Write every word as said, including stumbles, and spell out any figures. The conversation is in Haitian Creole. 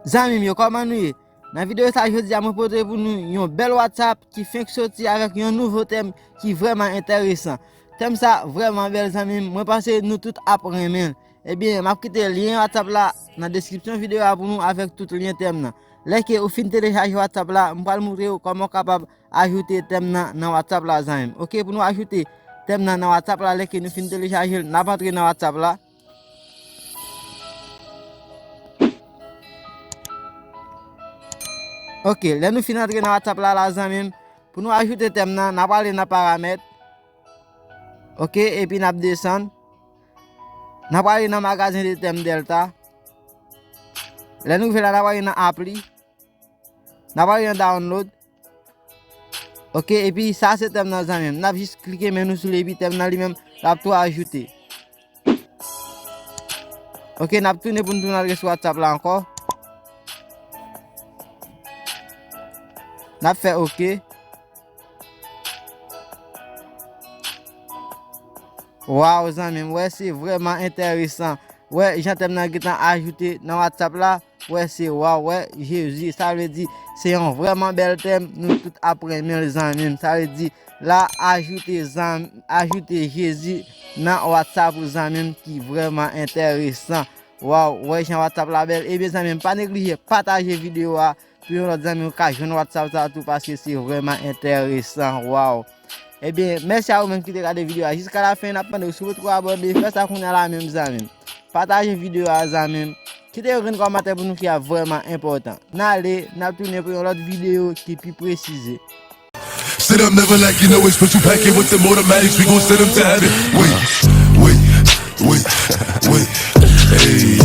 Zanmi m yo, kòman nou ye? Nan videyo sa jodi a, mwen pote pou nou yon bèl WhatsApp ki fenk soti avèk yon nouvo tèm ki vrèman enteresan. Tèm sa vrèman bèl, zanmi m. Mwen panse nou tout ap renmen l. Ebyen, m ap kite lyen WhatsApp la nan deskripsyon videyo a pou nou avèk tout lyen tèm nan. Lè ke ou fin telechaje WhatsApp la, m pral montre w kòman w kapab ajoute tèm nan nan WhatsApp la, zanmi m. Oke, pou nou ajoute tèm nan nan WhatsApp la, lè ke nou fin telechaje l, n ap antre nan WhatsApp la. Oke, lè nou fin antre nan WhatsApp la, la, zanmi m, pou nou ajoute tèm nan, n ap ale nan paramèt. Oke, epi n ap desann. N ap ale nan magazen de tèm Delta. Lè nou rive la, n ap ale nan appli. N ap ale nan download. Oke, epi sa se tèm nan, zanmi m. N ap jis klike men nou sou li, epi tèm nan li menm, l ap tou ajoute. Oke, n ap tounen pou n tounen antre sou WhatsApp la ankò. N ap fè oke. Waw, zanmi m, wè, se vrèman enteresan. Wè, jan tèm nan gentan ajoute nan WhatsApp la, wè, se waw, wè, Jezi, sa vle di, se yon vrèman bèl tèm, nou tout ap renmen l, zanmi m. Sa vle di, la, ajoute zanm-, ajoute Jezi nan WhatsApp ou, zanmi m, ki vrèman enteresan. Waw, wè jan WhatsApp la bèl. Ebyen, zanmi m, pa neglije pataje videyo a pou yon lòt zanmi w ka jwenn WhatsApp sa tou, paske se vrèman enteresan. Waw. Ebyen, mèsi a ou menm ki te gade videyo a jiska la fen. N ap mande w, si w potko abòne, fè sa kounye a la menm, zanmi m. Pataje videyo a, zanmi m. Kite yon grenn kòmantè pou nou ki ap vrèman enpòtan. N ale, n ap tounen pou yon lòt videyo ki pi presize. Sit up, never like you know it. Special packet with them automatics. We gon' send them to heaven. Wait, wait, wait, wait. Hey,